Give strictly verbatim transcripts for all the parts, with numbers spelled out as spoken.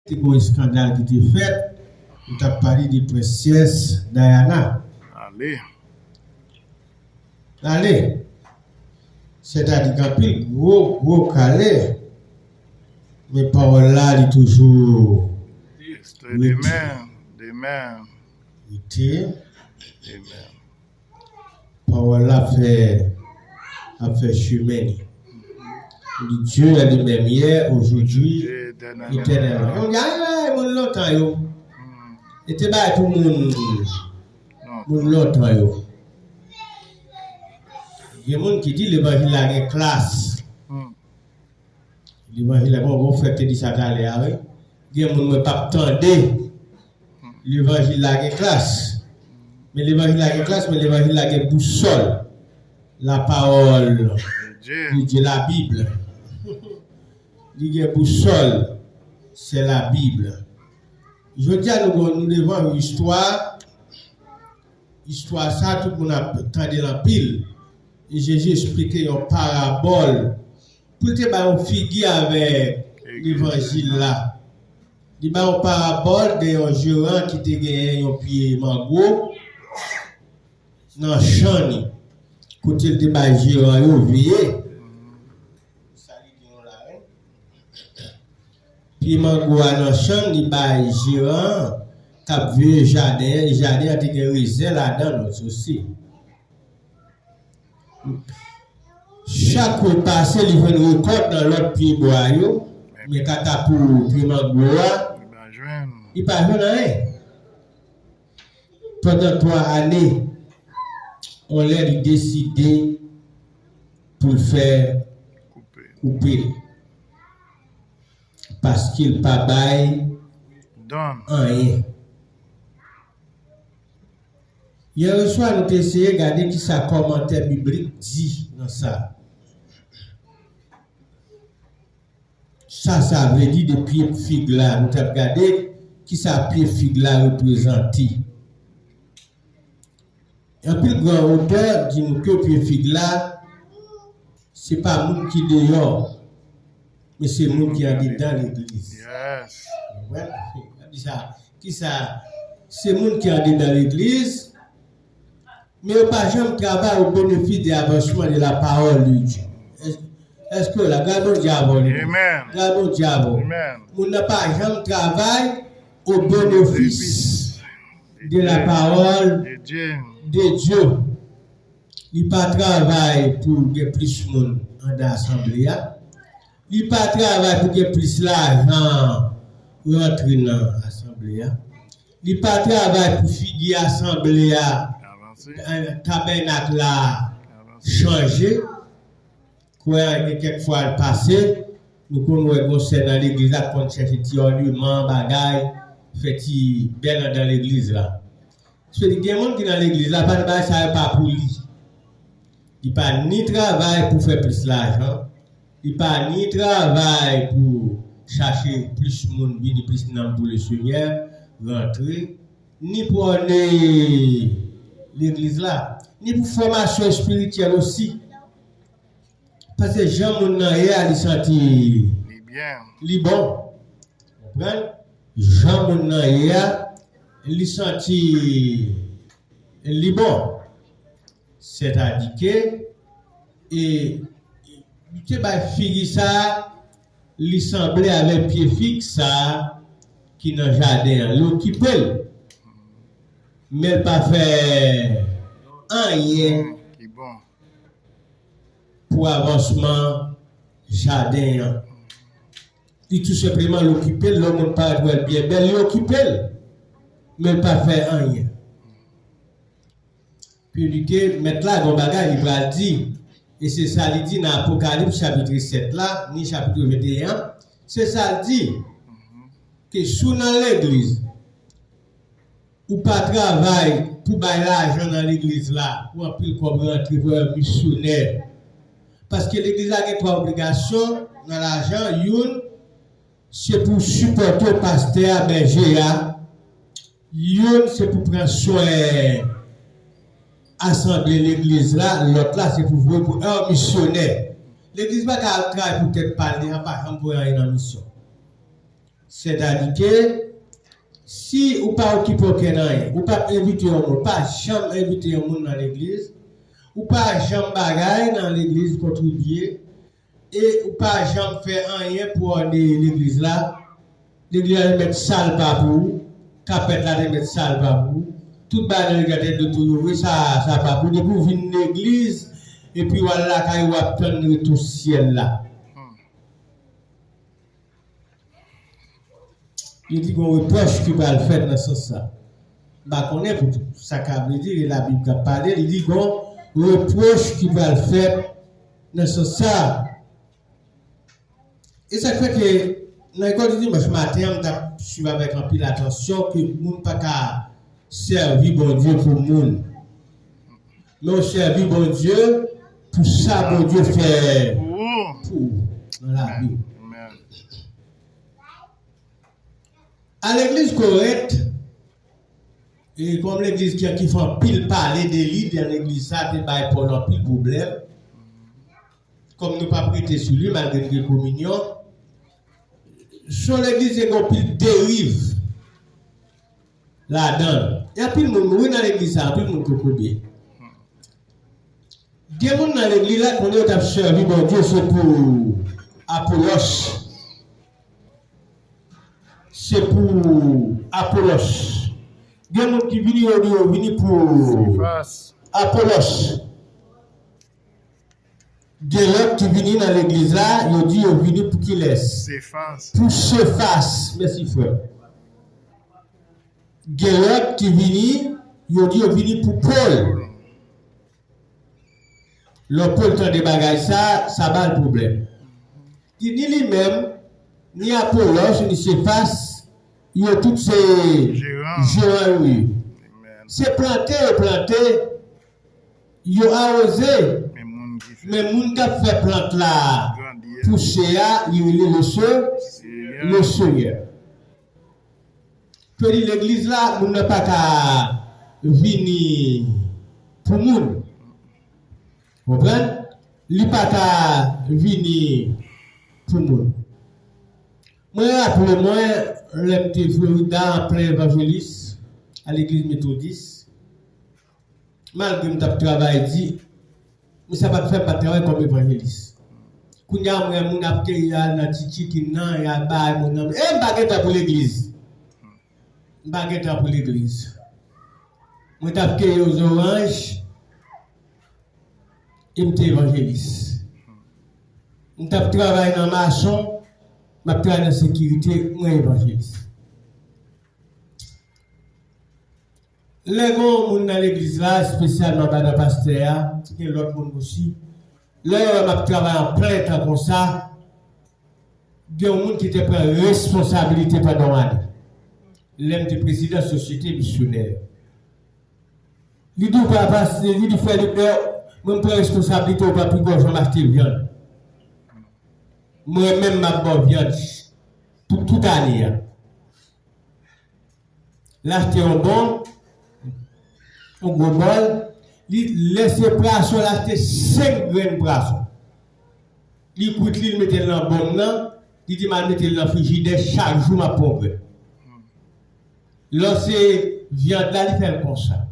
Te gon eskandal ki te fèt, nou t ap pale de Prensès Diana. Ale. Ale. Sètadi gen anpil gwo, gwo kale, men pawòl la, li toujou rete. Rete. Pawòl la ap fè, ap fè chimen li. Li Dye a li menm yè, ojodi, etènèlman. Yo di, ay, ay, moun lontan yo. E te bay pou moun, moun lontan yo. Gen moun ki di levanjil la gen klas. Levanjil la, bon, bon, frè te di sa talè a, wi. Gen moun mwen p ap tande. Levanjil la gen klas. Men levanjil la gen klas, men levanjil la gen bousòl. La parole de Dieu, la Bible. Li gen bousòl, c'est la Bible. Jodi a, nou, nou devan yon istwa. Istwa sa, tout moun ap tande l anpil. E Jezi eksplike yon parabòl pou l te bay yon figi avèk levanjil la. Li bay yon parabòl de yon jeran ki te genyen yon pye mango nan chan li, kote l te bay jeran yo veye. Sa li di nou la, wi. Pye mango a nan chan, li bay jeran k ap veye jaden an, e jaden an te gen rezen ladan l osi. Chak repa pase, li jwenn rekòt nan lòt pye bwa yo, men kanta pou pye mango a, li pa jwenn anyen. Pandan twa ane, on lè li deside pou l fè koupe l. Paske l pa bay anyen. Yèreswa, nou te eseye gade kisa kòmantè biblik di nan sa. Sa sa vle di de pye fig la, nou t ap gade kisa pye fig la reprezante. Anpil gran otè di nou ke pye fig la, se pa moun ki deyò, men se moun ki andedan legliz. Konprann? Sa di sa, kisa, se moun ki andedan legliz, men yo pa janm travay o benefis de avansman de la parole de Dieu. Èske w la? Glwa Bondye avè w, legliz. Glwa Bondye avè w. Moun nan pa janm travay o benefis de la parole de Dieu. Li pa travay pou gen plis moun anndan asanble a. Li pa travay pou gen plis lajan rantre nan asanble a. Li pa travay pou figi asanble a, tabènak la chanje. Kwè gen kèk fwa l pase, nou konn wè gon sè nan legliz la k konn chèche ti òneman, bagay, fè ti bèl anndan legliz la. Paske li gen moun ki nan legliz la, pa nan bagay sa yo pa pou li. Li pa ni travay pou fè plis lajan, li pa ni travay pou chache plis moun vini, plis nanm pou Lesenyè rantre, ni pou òne legliz la, ni pou fòmasyon espirityèl osi. Paske jan moun nan ye a, li santi li bon. Konprann? Jan moun nan ye a, li santi li bon. Sètadi ke, e, li te bay figi sa, li sanble avèk pye fig sa ki nan jaden an. Li okipe l. Men l pa fè anyen pou avansman jaden an. Li tou senpleman l okipe l, lè yon moun parèt wè l byen bèl, li okipe l. Men l pa fè anyen. Pi li ke mèt la gon bagay li pral di. E se sa li di nan Apokalips chapit sèt la, ni chapit venteyen an. Se sa l di. Ke si w nan legliz, ou pa travay pou bay lajan nan legliz la, pou anpil kòb rantre, pou w misyonè. Paske legliz la gen twa obligasyon nan lajan, youn, se pou sipòte pastè a, bèje a. Youn, se pou pran swen asanble legliz la, lòt la, se pou voye pou yon misyonè. Legliz pa ka ap travay pou tèt pa l, li pa janm voye anyen nan misyon. Sètadi ke si ou pa okipe okenn anyen, ou pa envite yon moun, ou pa janm envite yon moun nan legliz, ou pa janm bagay nan legliz, kontribye, e ou pa janm fè anyen pou òne legliz la, legliz la te mèt sa l pa pou ou, kapèt la te mèt sa l pa pou ou, tout bagay nan legliz la te di tou yo, wi, sa, sa pa pou ou. Depi w vin legliz, epi w al lakay ou, w ap tann retou syèl la. Li di gon repwòch ki pral fèt nan sans sa. M pa konnen pou sa ka vle di, e Labib k ap pale, li di gon repwòch ki pral fèt nan sans sa. E sa k fè ke nan lekòl di dimanch maten an, m t ap swiv avèk anpil atansyon ke moun pa ka sèvi Bondye pou moun. Men w sèvi Bondye pou sa Bondye fè pou ou nan lavi w. A legliz Korent, e kòm legliz ki, ki fè anpil pale de li, de legliz sa te bay Pòl anpil pwoblèm. Kòm nou p ap rete sou li, malgre n gen kominyon, se yon legliz ki gen anpil deriv ladan l. E anpil moun mouri nan legliz sa, anpil moun kokobe. Gen moun nan legliz la konnen yo t ap sèvi Bondye, se pou Apolòs. Se pou Apolòs. Gen moun ki vini, yo di yo vini pou Apolòs. Gen lòt ki vini nan legliz la, yo di yo vini pou kilès? Pou Sefas. Mèsi, frè. Gen lòt ki vini, yo di yo vini pou Pòl. Lè Pòl tande bagay sa, sa ba l pwoblèm. Li, ni li menm, ni Apolòs, ni Sefas, yo tout se jeran yo ye. Se plante yo plante, yo awoze, men moun k ap fè plant la pouse a, li rele le Se-, le Senyè. Ke li legliz la, moun nan pa ka vini pou moun. Konprann? Li pa ka vini pou moun. Mwen raple mwen, lè m te Florida, an plen evanjelis, a legliz metodis, malgre m t ap travay di, men sa pa t fè m pa t travay kòm evanjelis. Kounye a, m wè moun ap te al nan ti chicken nan, y al bay moun nan. E m pa gen tan pou legliz. M pa gen tan pou legliz. Mwen t ap keye zoranj, e m te evanjelis. M t ap travay nan mason, m ap travay nan sekirite, mwen evanjelis. Lè gen yon moun nan legliz la, espesyalman madan pastè a, gen lòt moun osi, lè yo wè m ap travay an plen tan konsa, gen yon moun ki te pran responsabilite pandan yon ane. Lè m te prezidan sosyete misyonè, li di w pa pase, li di frè Lipè, mwen m pran responsabilite w pa pi gwo jan m achte vyann. Mwen menm m ap ba w vyann pou tout ane a. L achte yon bon, yon gwo bòl. Li, lè se pwason, l achte senk grenn pwason. Li kwit li, li mete l nan bon nan. Li di m al mete l nan frijidè, chak jou m ap pran yon grenn. Lè se vyann la, li fè l konsa.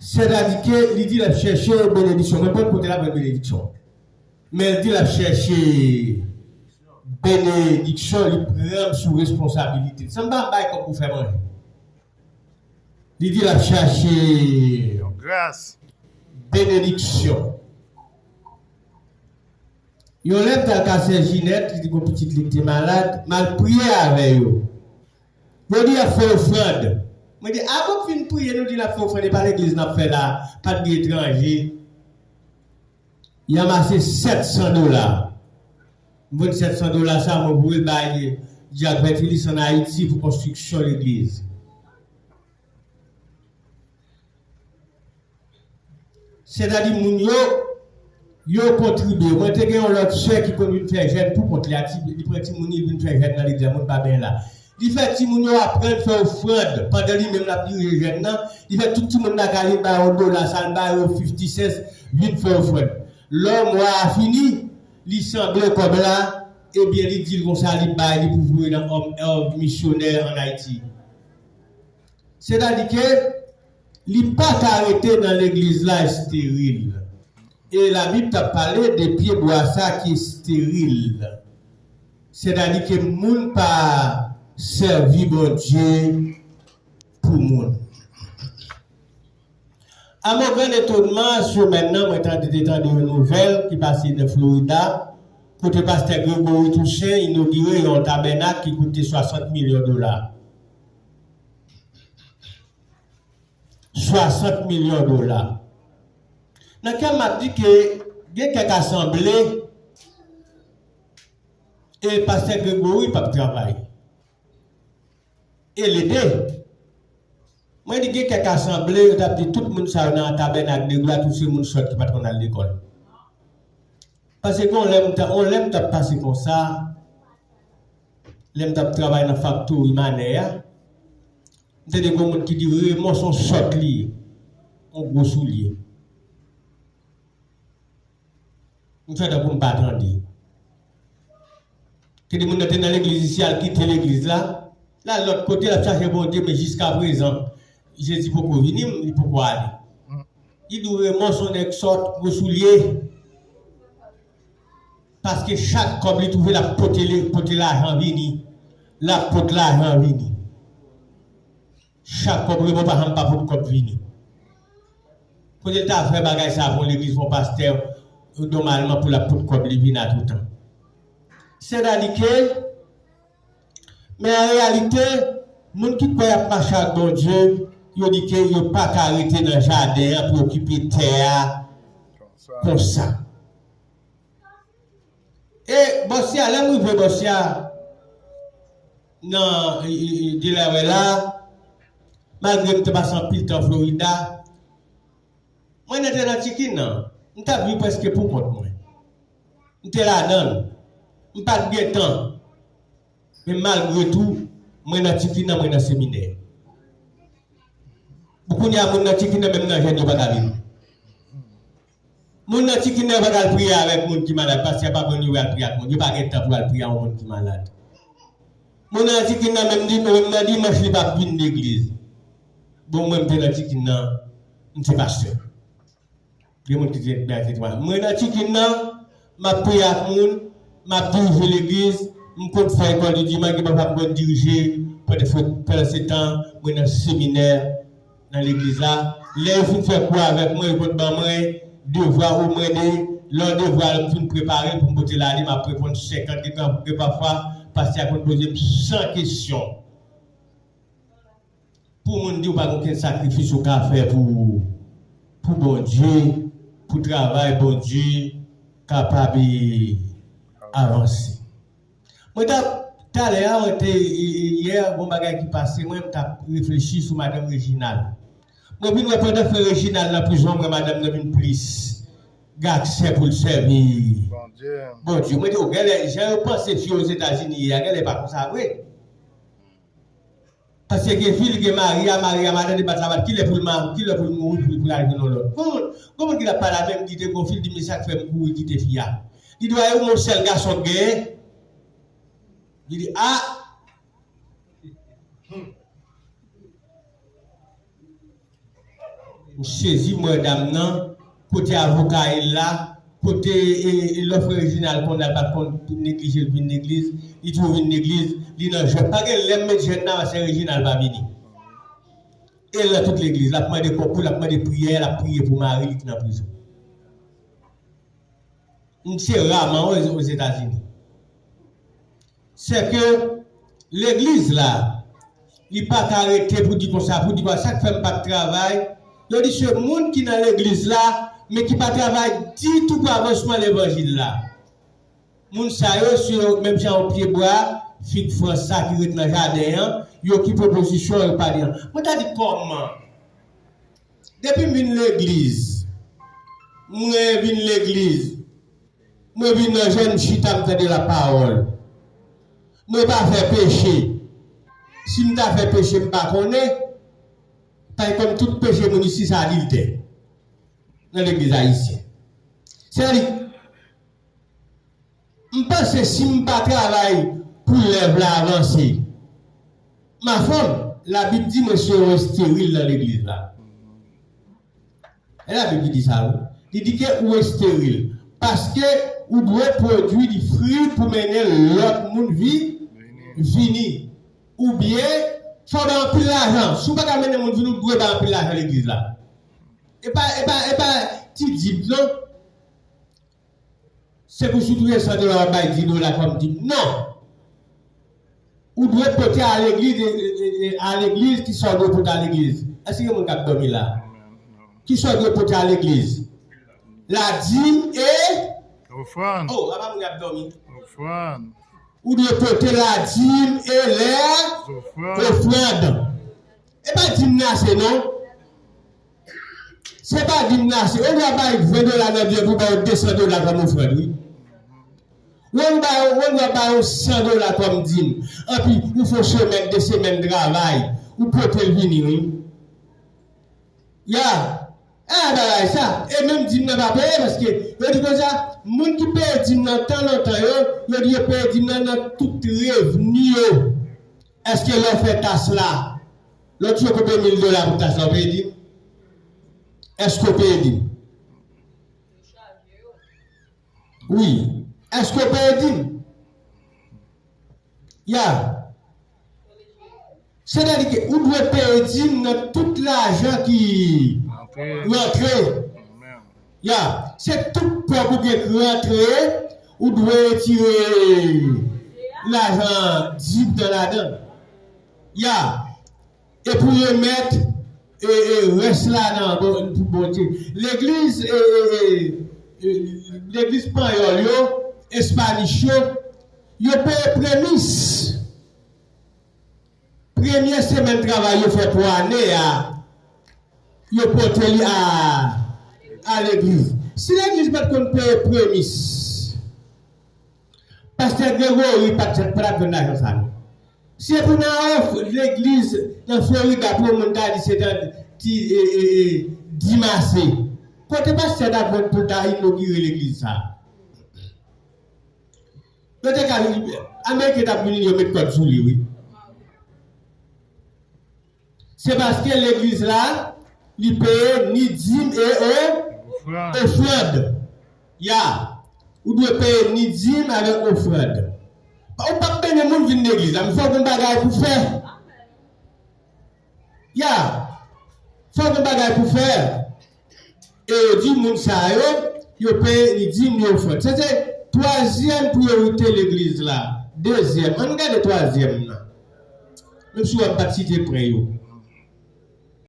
Sètadi ke li di l ap chèche benediksyon. Mwen konn kote l ap jwenn benediksyon. Men l di l ap chèche benediksyon, li pran m sou responsabilite. Sa m pa bay kòb pou fè manje. Li di l ap chache yon gras, benediksyon. Yon lè m t al ka sè Jinèt, li di gon pitit li ki te malad, m al priye avè yo. Yo di y ap fè ofrann. Mwen di, a bon, fin priye, nou di n ap fè ofrann, e pa legliz n ap fè la, pa t gen etranje. Y anmase sèt san dola. Mwen pran sèt san dola sa, mwen voye l bay Dyak Vètilis ann Ayiti pou konstriksyon legliz. Sètadi moun yo, yo kontribye. Mwen te gen yon lòt sè ki konn vin fè jèn pou kont li, a ti, li pran timoun li vin fè jèn nan legliz la, moun pa benyen la. Li fè timoun yo aprann fè ofrann pandan li menm l ap dirije jèn nan. Li fè tout timoun lakay li ba yo dola, sa l ba yo fifty cents, vin fè ofrann. Lè mwa a fini, li sanble kòb la, Ebyen, li di l konsa, li bay, li pou voye nan Home Health Missionary ann Ayiti. Sètadi ke li pa ka rete nan legliz la esteril. E Labib t ap pale de pye bwa sa ki esteril. Sètadi ke moun pa sèvi Bondye pou moun. A mon grand étonnement, semèn nan, mwen tande, te tande yon nouvèl ki pase nan Florida, kote pastè Gregory Toussaint inogire yon tabènak ki koute swasant milyon dola. Swasant milyon dola. Nan kè m ap di ke gen kèk asanble, e pastè Gregory p ap travay. E lede. Mwen di gen kèk asanble, yo t ap di tout moun sa yo nan tabènak de glwa, tout se moun sòt ki pa t konn al lekòl. Paske yon lè m t, yon lè m t ap pase konsa, lè m t ap travay nan faktori Manè a, m tande yon moun ki di Raymond se yon sòt li ye, yon gwo soulye. M fè tankou m pa tande. Te di moun nan te nan legliz isi, al kite legliz la. L al lòt kote, l ap chache Bondye, men jiskaprezan, Jezi poko vini, li poko ale. Li di Raymond se yon nèg sòt, gwo soulye. Paske chak kòb li twouve, l ap pote, pote lajan vini. L ap pot lajan vini. Chak kòb Raymond pa janm pa pot kòb vini. Kote l ta fè bagay sa pou yon legliz, pou yon pastè, nòmalman pou l ap pot kòb li vin a toutan. Sètadi ke, men an reyalite, moun ki kwè y ap mache ak Bondye, yo di ke yo pa ka rete nan jaden an pou okipe tè a konsa. E Bòsya, lè m rive Bòsya, nan e, e, e, Delaware la, malgre m te pase anpil tan Florida, mwen te nan Tikin nan, m t ap viv prèske pou kont mwen. M te ladan l. M pa t gen tan. Men malgre tou, mwen nan Tikin nan, mwen nan seminè. Pou kounye a, moun nan Tikin nan, menm nan jèn, yo pa ka vin. Moun nan Tikin nan pa ka al priye avèk moun ki malad, pastè pa konn yo al priye ak moun, yo pa gen tan pou al priye ak yon moun ki malad. Moun nan Tikin nan menm di, menm nan dimanch li p ap vin legliz. Bon, mwen m te nan Tikin nan, m se pastè. Gen moun ki di, mwen nan Tikin nan, m ap priye ak moun, m ap dirije legliz, m konn fè lekòl de dimanch, gen pafwa m konn dirije, pandan, pandan se tan, mwen nan seminè, nan legliz la. Lè yo fin fè kou avèk mwen, yo konn ban mwen devwa omwen de, lè yon devwa m fin prepare pou m pote l ale, m ap reponn senkant, gen, gen pafwa, pastè a konn poze m san kesyon. Pou moun di w pa gen okenn sakrifis ou ka fè pou, pou Bondye, pou travay Bondye kapab, e, avanse. Mwen t ap, talè a, mwen te, e, e, yè, gon bagay ki pase mwen, m t ap reflechi sou madanm Reginald. Mwen vin wè pandan frè Reginald nan prizon, mwen madanm nan vin plis gen aksè pou l sèvi Bondye. Mwen di, o, genlè, jan yo panse fi Ozetazini ye a, genlè pa konsa vre. Paske gen fi l gen mari a, mari a madanm li bat labat, kilè pou l ma-, kilè pou l mouri, pou l, pou l al jwenn yon lòt. Gon moun, gon moun ki t ap pale avè m, ki te gon fi, l di, men sa k fè m kouri kite fi a. Li di, wa, e ou, yon sèl gason k genyen? Li di, a! M sezi, m wè dam nan, kote avoka ye la, kote, e, e, lè frè Reginald konn al pa t konn neglije l vin legliz, li toujou vin legliz, li nan jwèt. Pa gen lè m met jwèt nan, pastè Reginald pa vini. E l nan tout legliz, l ap mande kòb pou, l ap mande priyè, l ap priye pou mari li ki nan prizon. M se raman o, Ozetazini. Sè ke legliz la, li pa ka rete pou di konsa, pou di konsa, sa k fè m pa t travay. Yo di se moun ki nan legliz la, men ki pa travay ditou pou avansman levanjil la. Moun sa yo, se yo, menm jan yon pye bwa, fig frans sa ki ret nan jaden an, yo ki pwopozisyon, yo pa li an. Mwen ta di kòman? Depi m vin legliz, mwen vin legliz, mwen vin nan jèn, m chita, m tande lapawòl. Mwen pa fè peche. Si m ta fè peche, m pa konnen. Paske kòm tout peche moun isi, se adiltè. Nan legliz ayisyen. Sètadi, M panse si m pa travay pou lèv la avanse, ma femme, Labib di mwen se yon esteril nan legliz la. E Labib ki di sa, wi. Li di ke ou esteril. Paske ou dwe pwodui di fwi pou mennen lòt moun vi-, vini. Oubyen, fò w bay anpil lajan. Si w pa ka mennen moun vini, ou dwe bay anpil lajan legliz la. E pa, e pa, e pa ti dib, non. Se pou si w touye san dola, w ap bay dis dola kòm dib. Non. Ou dwe pote a legliz, e, e, e, a legliz, ki sa w dwe pote a legliz? Èske gen moun k ap dòmi la? Ki sa w dwe pote a legliz? Ladim e Ofrann. Oh, apa moun y ap dòmi? Ofrann. Ou dwe pote ladim e lè Ofrann. Ofrann. E pa dim nan ase, non. Se pa dim nan ase. Ou dwe bay ven dola nan byen pou ba yo de san dola kòm ofrann, wi. Ou dwe bay, ou dwe bay yo san dola kòm dim. Anpi, ou fè semèn, de semèn travay. Ou pote l vini, wi. Ya. A, bagay sa. E menm dim nan pa peye, paske yo di konsa, moun ki peye dim nan tan lontan yo, yo di yo peye dim nan nan tout revni yo. Èske lè w fè tas la, lòt jou w kote mil dola pou tas la, w peye dim? Èske w peye dim? Wi. Èske w peye dim? Ya. Sètadi ke ou dwe peye dim nan tout lajan ki rantre. Ya. Se tout kòb ou gen ki rantre, ou dwe retire lajan dim nan ladan. Ya. E pou remèt, e, e, rès la nan Bon-, pou Bondye. Legliz, e, e, e, e, legliz panyòl yo, espanich yo, yo peye premis. Premye semèn travay yo fè pou ane a, yo pote li a, a legliz. Si legliz pa t konn peye premis, pastè Gregory pa t, pa t ap jwenn lajan sa, non. Si se pou nan of-, legliz nan Florida, pou yon moun ta di se tan ti, e, e, e, dim ase. Kote pastè ta jwenn pou ta inogire legliz sa? Yo te ka vin, Ameriken t ap vini, yo met kòd sou li, wi. Se paske legliz la, li peye ni dim e o-, Ofrann. Ofrann. Ya. Ou dwe peye ni dim avèk ofrann. Ou p ap mennen moun vin legliz la, men fò w gen bagay pou fè. Ya. Fò w gen bagay pou fè. E yo di moun sa yo, yo peye ni dim ni ofrann. Sa se twazyèm priyorite legliz la. Dezyèm. Ann gade twazyèm nan. Menm si w ap bat site prè yo.